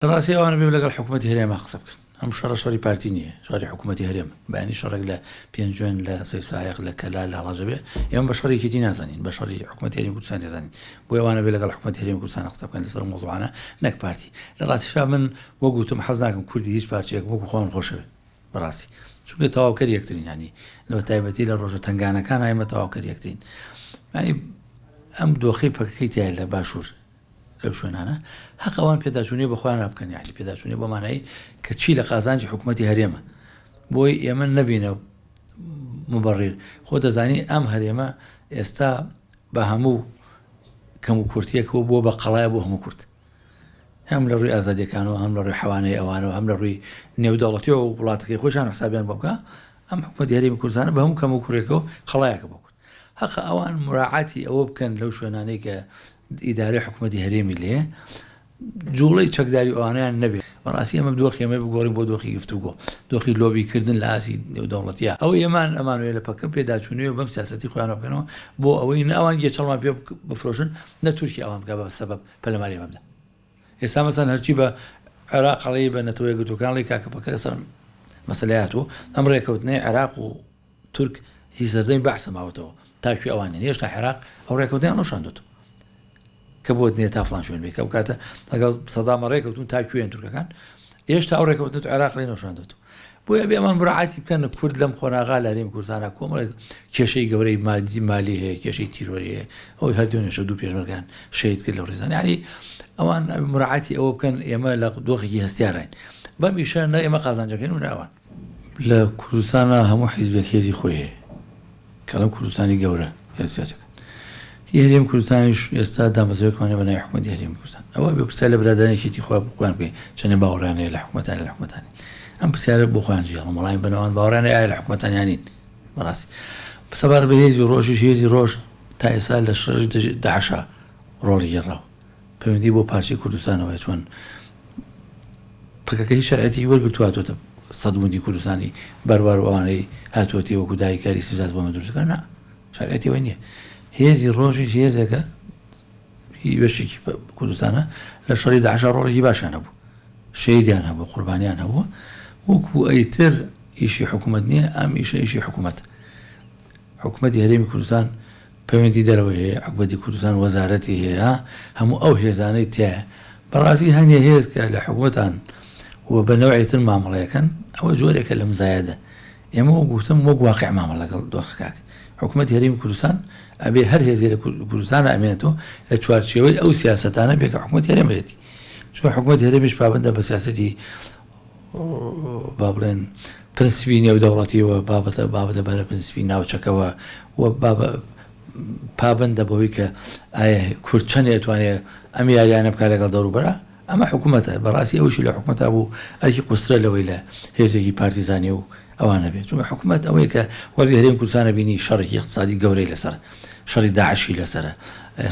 لە ڕاستی ئەوانە بێ لەگەڵ حکوومەتی هەرێما قسە بکەن. ئەم شەڕە شەڕی پارتی نییە، شەڕی حکوومەتی هەرێمە. بەیانی شەڕێک لە پێنجوێن، لە سەیدسایەق، لە کەلار، لە هەڵەبجە بێ، ئێمە بە شەڕی یەکێتی نازانین، بە شەڕی حکوومەتی هەرێمی کوردستان دەزانین. بۆیە ئەوانە بێ لەگەڵ حکوومەتی هەرێمی کوردستان قسە بکەن لەسەر ئەو مەوزوعانە نەک پارتی. لە ڕاستیشا من وەک وتم حەز ناکەم کوردی هیچ پارچەیەک وەکوو خۆیان خۆشەوێ. بەڕاستی چونکە تەواوکەری یەکترین یانی لە تایبەتی لە ڕۆژە تەنگانەکان ئێمە تەواوکەری یەکترین. یانی ئەم دۆخەی پەکەکەی تیایە لە باشوور لەو شوێنانە هەق ئەوان پێداچوونی بە خۆیان بکەن یعنی پێداچوونی بۆ مانایی کە چی لە قازانجی حکوومەتی هەرێمە بۆی ئێمە نەبینە مبڕیر خۆ دەزانی ئەم هەرێمە ئێستا بە هەموو کەم و کورتیەکەوە بۆ بە قەڵایە بۆ هەموو کورد هەم لە ڕووی ئازادیەکانەوە هەم لە ڕووی حەوانەی ئەوانەوە هەم لە ڕووی نێودەوڵەتیەوە وڵاتەکەی خۆشیان حسابیان بۆ بکە ئەم حکوومەتی هەرێمی کوردستانە بە هەموو کەم و کوڕێکەوە قەڵایەکە بۆ کورد هەقە ئەوان مراعاتی ئەوە بکەن لەو شوێنانەی کە ئیدارەی حکوومەتی هەرێمی لێ جوڵەی چەکداری ئەوانیان نەبێت بەڕاستی ئەمە دۆخی ئەمە بگۆڕین بۆ دۆخی گفتوگۆ دۆخی لۆبیکردن لە ئاستی نێودەوڵەتیە ئەو ئێمان ئەمانوێ لە پەکە پێداچوونەوە بەم سیاسەتی خۆیان بکەنەوە بۆ ئەوەی نە ئەوان گێچەڵمان پێ بفرۆشن نە تورکی ئەوان بکە بە سەبەب پەلەماری ئێمە بدەن. ئێستا مەسەن هەرچی بە عێراق ئەڵێی بە نەتەوە یەکگرتووەکان ئەڵێی کاکە پەکە لەسەر مەسەلەی هاتووە ئەم ڕێکەوتنەی عێراق و تورک هی سەردەمی بەعسە ماوەتەوە تا کوێ ئەوان نین هێشتا عێراق ئەو ڕێکەوتنیان نەوشاندۆتەوە کە بۆت نییە تا فڵان شوێن بێ کە ئەو کاتە لەگەڵ سەدامە ڕێکەوتون تا کوێن تورکەکان هێشتا ئەو ڕێکەوتنە عێراق لێ نەوشاندۆتەوە بۆیە ئەبێ ئەمان مراعاتی بکەن کورد لەم قۆناغا لە هەرێمی کوردستانا کۆمەڵێک کێشەی گەورەی مادی مالی هەیە کێشەی تیرۆری هەیە ئەوەی هەر دوێنێ شەو دوو پێشمەرگان شەهید کرد لەو ڕیزان یعنی ئەوان مراعاتی ئەوە بکەن ئێمە لە دۆخێکی هەستیاراین بەم ئیشە نە ئێمە قازانجەکەین و نە ئەوان. لە کوردستانا هەموو حیزبێک هێزی خۆی هەیە. کەڵم کوردستانی گەورە هێز سیاسەکان هی هەرێمی کوردستانیش ئێستا دامەزرێکمان هەیە بە ناوی حکومەتی هەرێمی کوردستان ئەوە بێ پرسیار لە برادەرانی یەکێتی خۆیان خۆیان بکەین چەندێ باوەڕیان هەیە لە حکومەتان لە حکومەتانی ئەم پرسیارە بۆ خۆیان جێڵم وەڵامی بەنەوان باوەڕیان هەیە ئایا لە حکومەتان یان نین بەڕاستی سەبارەت بە هێزی ڕۆژیش هێزی ڕۆژ تا ئێستا لە شەڕی دژی داعشا ڕۆڵی گێڕاوە پەیوەندی بۆ پارچەی کوردستانەوە هەیە چۆن پەکەکە هیچ شەرعیەتێکی وەرگرتووە هاتووەتە سەد گوندی کوردستانی بەروار و ئەوانەی هاتووەتی وەکو داگیرکاری سیزاز بۆ ئەمە دروست بکەن نا شەرعیەتی ئەوەی نییە هێزی ڕۆژیش هێزێکە هی بەشێکی کوردستانە لە شەڕی داعشا ڕۆڵێکی باشیان هەبوو شەهیدیان هەبوو قوربانیان هەبوو وەکو ئەیتر ئیشی حکوومەت نییە ئەم ئیشە ئیشی حکوومەت حکوومەتی هەرێمی کوردستان پەیوەندی دەرەوەی هەیە، حکومەتی کوردستان وەزارەتی هەیە، هەموو ئەو هێزانەی تیایە. بەڕاستی هەنێ هێز کە لە حکومەتان و بە نەوعی تر مامەڵەیەکەن، ئەوە جۆرێکە لە مزایەدە. ئێمە وەک وتم وەک واقیع مامەڵە لەگەڵ دۆخەکە ئەکەین. حکومەتی هەرێمی کوردستان ئەبێ هەر هێزێ لە کوردستانا ئەمێنێتەوە لە چوارچێوەی ئەو سیاسەتانە بێ کە حکومەتی هەرێم هەیەتی. چونکە حکومەتی هەرێمیش پابەندە بە سیاسەتی با بڵێن پرنسپی نێودەوڵەتی و بابەتە بابەتە بەرە پرنسپی ناوچەکەوە و بابە پابەندە بەوەی کە ئایا کورد چەندێ ئەتوانێ ئەم یاریانە بکات لەگەڵ دەوروبەرا ئەمە حکوومەتە بەڕاستی ئەوەشی لە حکوومەتا بوو ئەرکی قورسترە لەوەی لە هێزێکی پارتیزانی و ئەوانە بێت چونکە حکوومەت ئەوەیە کە وەزی هەرێم کوردستانە بینی شەڕێکی اقتصادی گەورەی لەسەر شەڕی داعشی لەسەرە،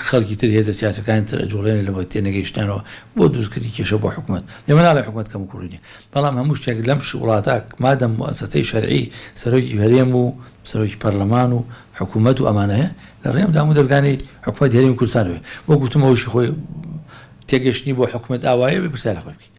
خەڵکی تر هێزە سیاسەکانی تر ئەجوڵێنێ لەوە تێنەگەیشتنانەوە بۆ دروستکردنی کێشە بۆ حکومەت. ئێمە ناڵێین حکومەت کەموکوڕی نیە، بەڵام هەموو شتێک لەم وڵاتە مادەم موئەسەسەی شەرعی سەرۆکی هەرێم و سەرۆکی پەرلەمان و حکومەت و ئەمانە هەیە لە ڕێم دام و دەزگانی حکومەتی هەرێمی کوردستان هەیە. وەک وتم ئەوشی خۆی تێگەشتنی بۆ حکومەت ئاوایە بێ پرسیار لە خۆی بکەی.